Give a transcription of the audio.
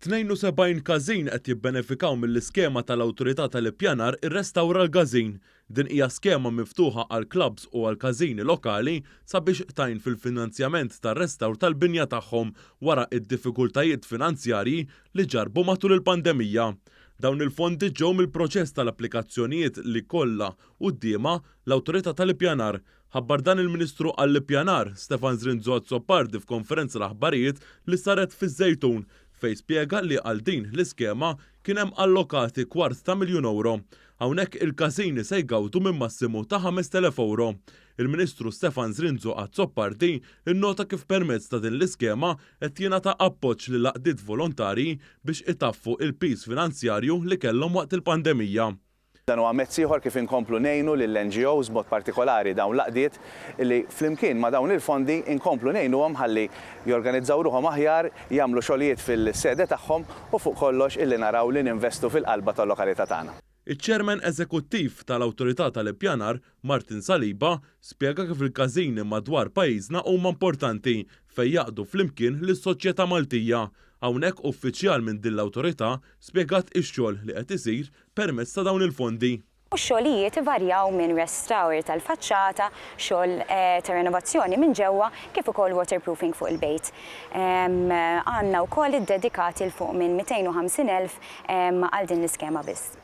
72 każin qed jibbenefikaw mill-iskema tal-Awtorità tal-Ippjanar Irrestawra l-Każin. Din hija skema miftuħa għall-klabbs u għall-każini lokali sabiex tgħin fil-finanzjament tar-restawr tal-binja tagħhom wara d-diffikultajiet finanzjarji li ġarrbu matul il-pandemija. Dawn il-fondi ġew mill-proċess tal-applikazzjonijiet li kollha quddiemha l-Awtorità tal-Ippjanar. Ħabbar dan il-Ministru għall-Ippjanar, Stefan Zrinzo Azzopardi f'konferenza l-aħbarijiet li saret fiż-Żejtun fejn spjega li għal din l-iskema kien hemm allokati kwart ta' miljun ewro. Hawnhekk il-każini se jgawdu minn massimu ta' 5,000 ewro. Il-Ministru Stefan Zrinzo Azzopardi nnota kif permezz ta' din l-iskema qed jingħata appoġġ lill-għaqdiet volontarji biex itaffu il-piż finanzjarju li kellhom waqt il-pandemija. Dan huwa mezz ieħor kif inkomplu ngħinu lill-NGOs, b'mod partikolari dawn l-għaqdiet, li flimkien ma' dawn il-fondi nkomplu ngħinuhom ħalli jorganizzaw ruħhom aħjar, jagħmlu xogħlijiet fil-sede tagħhom u fuq kollox illi naraw li ninvestu fil-qalba tal-lokalità tagħna. Iċ-Chairman Eżekuttiv tal-Awtorità tal-Ippjanar, Martin Saliba, spjega kif il-każini madwar pajjiżna huma importanti fejn jgħaqqdu flimkien lis-soċjetà Maltija. Hawnhekk uffiċjal minn din l-awtorità spjegat ix-xogħol li qed isir permezz ta' dawn il-fondi. U x-xogħlijiet ivarjaw minn restawr tal-faċċata, xogħol ta' renovazzjoni minn ġewwa kif ukoll waterproofing fuq il-bejt. Għandna wkoll iddedikati 'l fuq minn 250,000 għal din l-iskema biss.